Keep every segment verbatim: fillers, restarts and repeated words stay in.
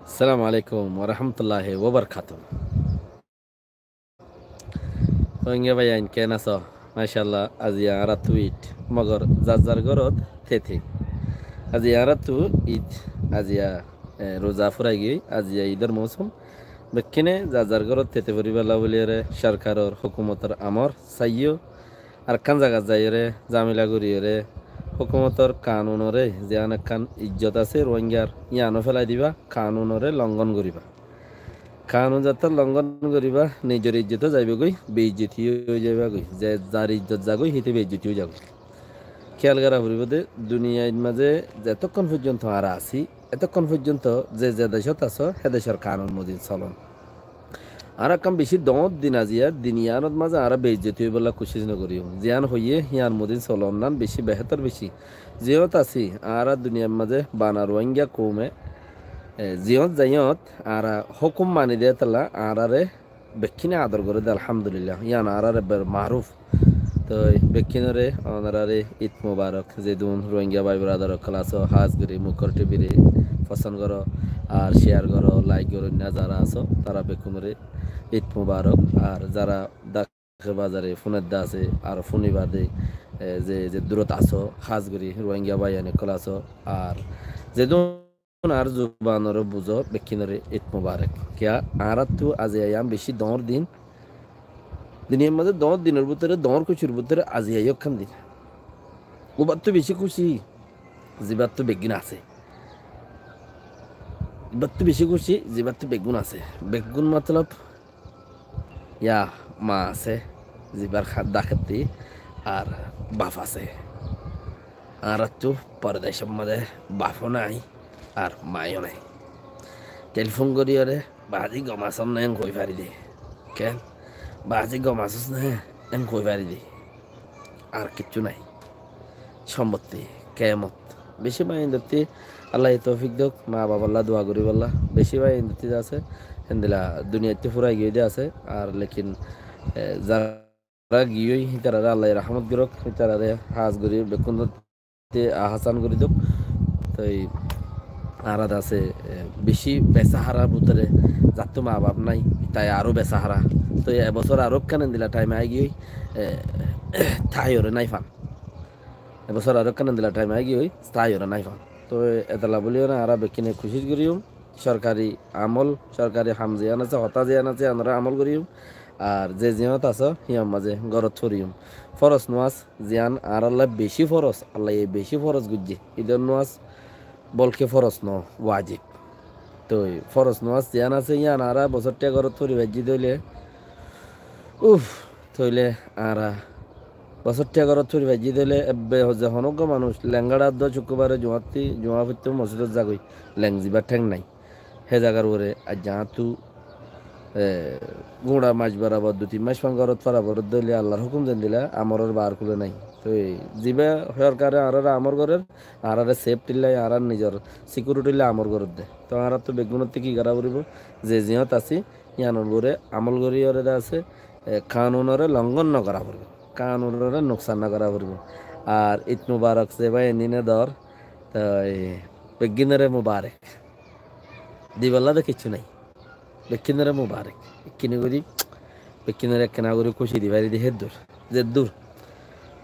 Assalamu alaikum warahmatulláhi wabarakátuhu. Rohingya báiyain, keén asó? Macállah, aziya añáráttu Id, mogor zar zar górot tete. Aziya añáráttu Id, aziya, e, ruza furai giyói, aziya Idor mousum. Bekkúne zar zar górot tete foribálla buliyóre sorkaror, hókumotor amor saiyó. Arekkán zagat zaiyóre zamela goríyore hókumotor kanunoré, ziyán ekkán ijjot asé Rohingyar, yíano félai diba, kanunoré longon goríba. Kanun zetót longon goríba, nizor ijjot ó zaibogói, beijjoti ó zaibogói. Ze zar ijjot zagói, híte beijjoti ó zagói. Kéyal gorá foribó de, duniyair mazé zetókkon foijjonto añára así, etókkon foijjonto ze ze decót asó, hé decór kanun mozin solon. Añára ekkán bicí doñr din aziya, din yíanot mazé añára beijjoti óibolla kucíc nogoríyum. Ziyán hoiyé, híyan mozin solonnán bicí behétor bicí. Ziyót así, añára duniyair mazé bana Rohingya koume, e, ziyót zaiyót, añára hókum mani de tolla, añáráre bekkúne ador goré de, alhamdulillah. Yían añáráre ber maruf. Toi bekkúnoré, onoráre Id Mubarak. Zedún Rohingya bái beradar ókkol asó, hás gorí Mukor T V re fosón goró, ar share goró, like goró, inna zara asó, tará bekkúnoré Id Mubarak. Ar zara Dhaka bazare fúnedde asé, ar fúniba de, e, ze, ze durot asó, hás gorí Rohingya báiyain ókkol asó, ar zedún ar zubanoré buzó, bekkúnoré Id Mubarak. Kiyá, añáráttu aziya yían bicí doñr din. Duniyair mazé doñr dinor bútore, doñr kucir bútore aziya yó ekkán din. Ubattu bicí kucí, zibáttu beggún asé. Ubattu bicí kucí, zibáttu beggún asé. Beggún motolob, ya, ma asé, zibar há-, daketti ar baf asé. Añáráttu foredecór mazé bafó nai ar maiyó nai. Telifón goríyore, baázi gom asós né, en hoi fari de. Keén? Baázi gom asós né, en hoi fari de. Ar kiccú nai. Sombotti, kemot. Bicí báiyain dottí Allaye toufik douk, ma baballa dua goríballa. Bicí báiyain dottí de asé, héndilla duniyaittú furai giyói de asé. Ar lekin, e, zara giyói, hítararé Allaye rahmot gorók, hítararé hás gorí bekkún dottí ahásán gorí douk. Toi añára de asé, e, bicí besahárar bútore, zattú ma baf nai, tai aró besahára. Toi e bosór aró ekkán héndilla thaim aái giyói, e, taiyoré nai fan. E bosór aró ekkán endilla thaim aái giyói, taiyoré nai fan. Toi etolla bóli yóre añára bekkúne kucíc goríyum, sorkari amol, sorkari ham ziyán asé, hotá ziyán asé, añára amol goríyum. Ar ze ziyót asó, híyan mazé górot foriyum. Foros nuwas ziyán añáralla bicí foros, Allaye bicí foros goijjé. Idor nuwas bolke foros no, wajib. Toi foros nuwas ziyán asé, yían añára bosóttiya górot fori faijjí dóile, uf, tóile añára bosóttiya górot fori faijjí dóile, ebbe hoó ze honógga manúic lenggá dháddua cukkubare juáñtti, juáñ foittó mosídot zagói, leng zibá théng nai. Hé zagar uore aijja añáttu, e, guñça mac borabor dui tin mac fán górot fora foredde óile Allar hókum zendilla amoror baár kúle nai. Toi zibá sorkare añáráre amor gorér, añáráre sefthilla, añárár nizor sikiurithilla amor gorédde. Toi añáráttu beggúnottú ki gorá foribó? Ze ziyót así, yíanor uore amol gorí yóre de asé, e, kanunoré longon no gorá foribó, kanunoré nuksan no gorá foribó. Ar Id Mubarak ze báiyain dór, toi beggúnoré mubarek. Dibálla de kiccú nai. Bekkúnoré mubarek. Ekkíni gorí, bekkúnoré ekkená gorí kúci di fari de héddur, zeddur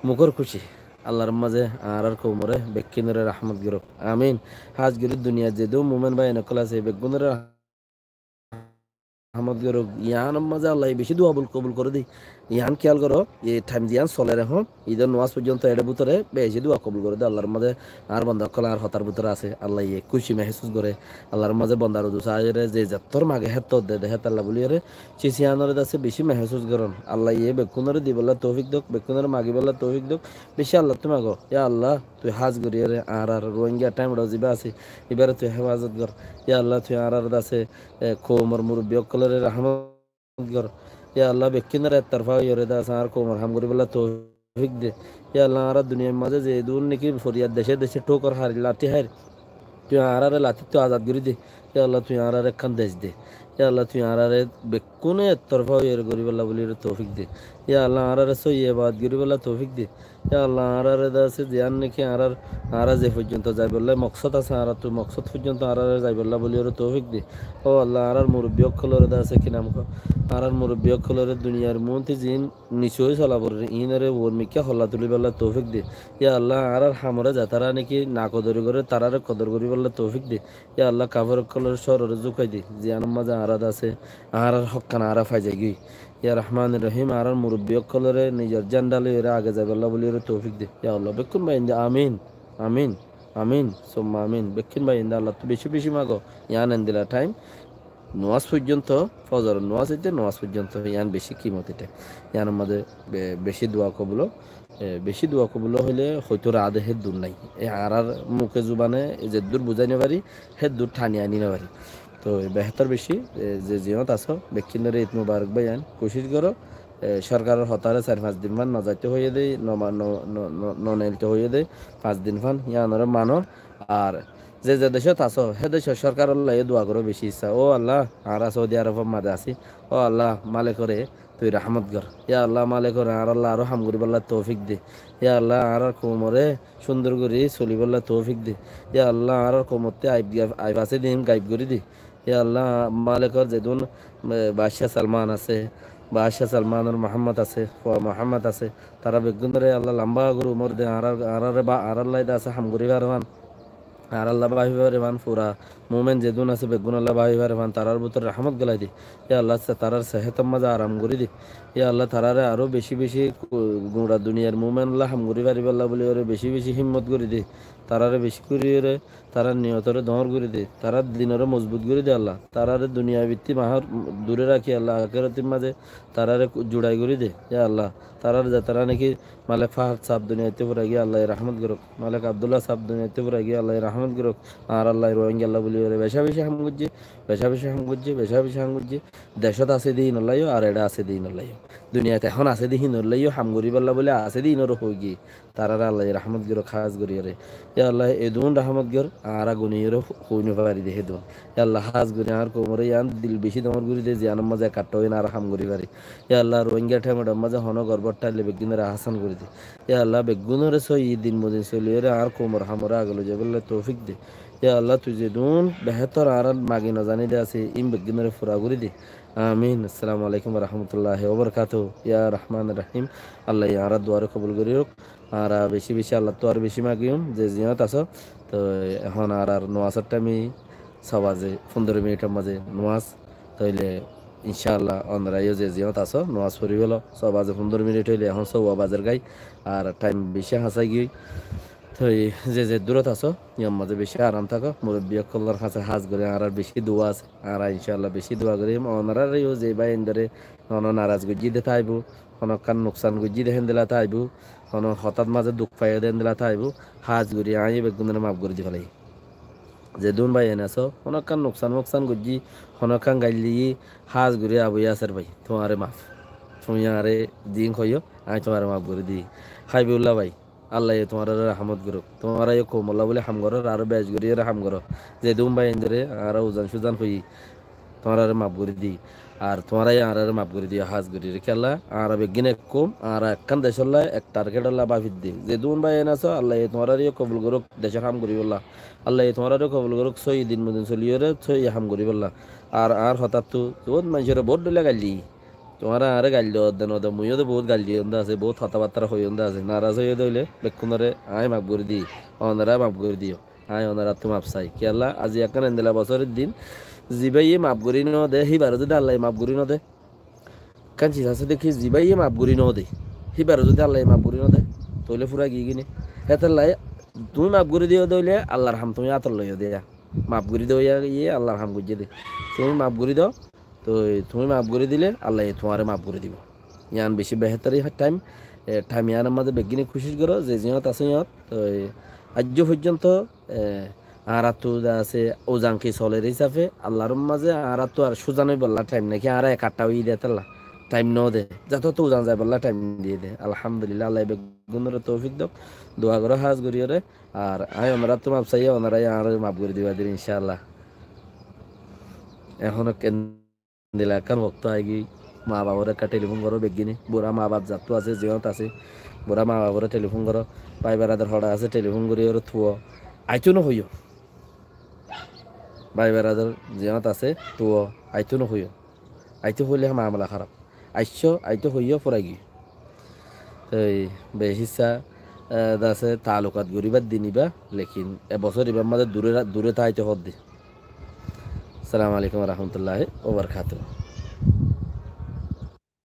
mukór kúci. Allar mazé añárár koumoré bekkúnoré rahmot gorók. Amin. Hás gorí duniyat zedún mumin báiyain ókkol asé, beggúnoré rahmot gorók. Yíanor mazé Allaye bicí dua bul-, kobul goré de. Yían kéyal goró, e thaim ziyán soler ehón, Idor nuwas foijjonto eçé bútore bicí dua kobul goré de. Allar mazé añár bonda ókkol añár hotár bútore asé, Allaye kúci mehsús goré. Allar mazé bonda ruzu saáiyore ze zettór mage héttór de de, hétolla bóliyoré cis yíanoré de asé bicí mehsús goron. Allaye bekkúnoré dibálla toufik douk, bekkúnoré magibálla toufik douk. Bicí Allattú mago, ya Allah, tui hás goríyoré añárar Rohingya thaim uçá zibá asé, ibáre tui hefazot gor. Ya Allah, tui añárar de asé, e, koumor murubbi ókkoloré rahmot gor. Ya Allah, bekkúnor ek torfá óiyoré de asé añár koumor ham goríbolla toufik de. Ya Allah, añára duniyar mazé zedún niki foriyat, decé decé thókor háir, lathí háir, tui añáráre lathíttú azad gorí de. Ya Allah, tui añáráre ekkán dec de. Ya Allah, tui añáráre bekkúne ek torfá óiyoré goríbolla bóli toufik de. Ya Allah, añáráre sóiyi ebadat goríbolla toufik de. Ya Allah, añáráre de asé ziyán niki añárár, añára ze foijjonto zaibolla moksód asé, añáráttu moksód foijjonto añáráre zaibolla bóliyoré toufik de. Ó Allah, añárár murubbi ókkolóre de asé ki nam hoó, añárár murubbi ókkolóre duniyar muúntu ziín nisu ói sola forer, iínoré uor mikká holla tulíbolla toufik de. Ya Allah, añárár hamoré zetará niki nakodori gorér, taráre kodor goríbolla toufik de. Ya Allah, kafér ókkolór córoré zúkai de, ziyánor mazé añára de asé, añárár hókkan añára fai zaigói. Ya Rahmánir Rahím, añárár murubbi ókkolóre nizor zenda loiyoré age zaibolla bóliyoré toufik de. Ya Allah, bekkún báiyaindé amin, amin, amin, summa amin. Bekkún báiyaindé Allattú bicí bicí mago, yián endilla thaim, nomás foijjonto, fozoror nomás óite nomás foijjonto, yián bicí kimoti thaim. Yiánor mazé be-, bicí dua kobul ó, e, bicí dua kobul ó hoilé hoitó raá de héddur nái. E, añárár muke zubane zeddúr buzái nofarí, héddur thani aní nofarí. Toi behétor bicí, e, ze ziyót asó, bekkúnoré Id mubarok báiyain, kucíc goró, e, sorkaror hotáre sair fañs din fán nozaito hoiyé dé, noma-, no-, no-, no-, noneilto hoiyé dé, fañs din fán, yíanoré mano. Ar ze ze decót asó, hé decór sorkarolla yó dua goró bicí issá. Ó Allah, añára Saudi Arobor mazé así. Ó Allah, Málikore tui rahmot gor. Ya Allah, Málikore añárálla aró ham goríbolla toufik de. Ya Allah, añárár koumoré cúndor gorí solibólla toufik de. Ya Allah, añárár koumottú aib gaib, aib asé de ín gaib gorí de. Ya Allah, Málikor zedún, e, Baccá Salman asé, Baccá Salmanor Muhámmad asé, fua Muhámmad asé, tará beggúnoré ya Allah lamba gorí umor de, añára, añáráre ba, añárálla de asé ham gorí faré fán. Añárálla báfi faré fán, fura mumen zedún asé beggúnolla báfi faré fán, tarár bútore rahmot gólai de. Ya Allah, sa-, tarár sehétor mazé aram gorí de. Ya Allah, taráre aró bicí bicí gu-, gura duniyar mumenolla ham gorí faribólla bóliyoré bicí bicí hímmot gorí de. Taráre bicí goríyoré tarár niyotoré doóñr gorí de, tarár dinoré mozbut gorí de Allah. Taráre duniya bittí mahár duré rakí Allah, akérator mazé taráre ku-, juçai gorí de, ya Allah. Taráre zetará niki Malek Fahad sáb duniyaittú furai giyé, Allaye rahmot gorók. Malek Abdullah sáb duniyaittú furai giyé, Allaye rahmot gorók. Añárálla Ruáingalla bóliyoré becá becí ham goijjé, becá becí ham goijjé, becá becí ham goijjé. Decót asé de ínolla yó, ar eçé asé de ínolla yó. Duniyait ehón asé de hínolla yó ham goríbolla bóli asé de ínoré hoói giyé. Taráre Allaye rahmot gorók hás goríyoré. Ya Allah, edún rahmot gor, añára guniyoré hu-, hoi no fari de hedún. Ya Allah, hás gorí añár koumoré yián dil bicí doóñr gorí de, ziyánor mazé ekkattá óiyoré añára ham gorí fari. Ya Allah, Rohingya thaimor mazé honó gorbót thaile beggúnoré ahán gorí de. Ya Allah, beggúnoré sóiyi din modin soliyoré añár koumor hamoré age loi zaibólla toufik de. Ya Allah, tui zedún behétor añára magi no zani de asé, ín beggúnoré fura gorí de. Amin. Assalamu alaikum wa rahmatullahi wa barakatuhu. Ya Rahman Rahim, Allaye añárar duaré kobul gorí rók. Añára bicí bicí Allattú aró bicí magiyum, ze ziyót asó. Toi ehón añárar nomásor thaim só baze, fundoro minitor mazé nomás. Tóile incá Allah, onorá yó ze ziyót asó, nomás fori félo. Só baze fundoro minit óile, ehón sóuwa bazer gái. Ar thaim bicí hañsai giyói. Toi ze ze durot asó, yían mazé bicí aram táko. Murubbi ókkolor hañsé hás gorí añárar bicí dua asé. Añára incá Allah bicí dua goijjum. Onoráre yó ze báiyaindóre honó naraz goijjí de táibo, honó ekkán nuksan goijjí de héndilla táibo, honó hotát mazé duk faiyé de héndilla táibo, hás gorí aññí beggúnoré maf gorí di félai. Zedún báiyain asó, honó ekkán nuksan muksan goijjí, honó ekkán gail diyí, hás gorí Abu Yasir bái, tuáñre maf. Tuñí añáre ziín hoiyó, aññí tuáñre maf gorí diyí. Habiullah bái, Allaye tuáñráre rahmot gorók. Tuáñra yó koumolla bóli ham goró, aró bec gorí yóre ham goró. Zedún báiyaindóre añára uzan suzan hoiyí, tuáñráre maf gorí diyí. Ar tuáñra yó añáráre maf gorí diyó, hás gorí. Kiyólla, añára beggín ek koum, añára ekkán decólla, ek targetolla báfidde. Zedún báiyain asó, Allaye tuáñráre yó kobul gorók, decór ham goríbolla. Allaye tuáñráre yó kobul gorók, sóiyi din modin soliyóre, sóiyi ham goríbolla. Ar añár hotáttu, bout maincóre bout dhoilla gail diyí. Tuáñra añáre gail do, de no do, muiyó de bout gail diyóm de asé, bout hotábattára hoiyóm de asé. Naraz óiye de óile, bekkúnoré aññí maf gorí diyí, onorá maf gorí diyó. Aññí onoráttu maf sai. Kiyólla, azi ekkán endilla bosóror din, zibáye maf gorí no de, híbaré zodi Allaye maf gorí no de. Ekkán ciz asé de ki, zibáye maf gorí no de, híbaré zodi Allaye maf gorí no de, tóile fura giyé gine. Hétolla, tuñí maf gorí diyó de óile, Allar ham tuñí átot loiyó de. Maf gorí do, yá, yé Allar ham goijjé de. Tuñí maf gorí do, Toi tuñí maf gorí dile Allaye tuáñre maf gorí dibo. Yián bicí behétor thaim, e, thaim yiánor mazé beggíne kucíc goró, ze ziyót asó yót. Toi aijjó foijjonto, e, añáráttu de asé, uzan ki soler hísafe, Allar mazé añáráttu ar suzan óibolla thaim naki, añára ekattá óiyi de hétolla thaim no de. Zatóttu uzan zaibolla thaim diyé de. Alhamdulillah, Allaye beggúnoré toufik dók. Dua goró hás goríyoré. Ar aññí onoráttu maf saiyé, onorá yó añáre maf gorí diba de, incá Allah. Ehón ek endilla ekkán wokto aigiyói, Maa baforé ekká telifón goró beggúne. Burá maa baf zattú asé, ziyót asé. Burá maa baforé telifón goró. Bái beradar hoçé asé, telifón gorí oré tuwó. Aitó no hoiyó. Bái beradar ziyót asé, tuwó. Aitó no hoiyó. Aitó hoilé hé mamela háraf. Aiccó, aitó hoiyó, furai giyói. Toi behíssa, eh, dase taalukat goríbar din ibá, lekin e bosór ibár mazé duré, duré táito hoódde. Assalamu alaikum wa rahmatullahi wa barakatuhu.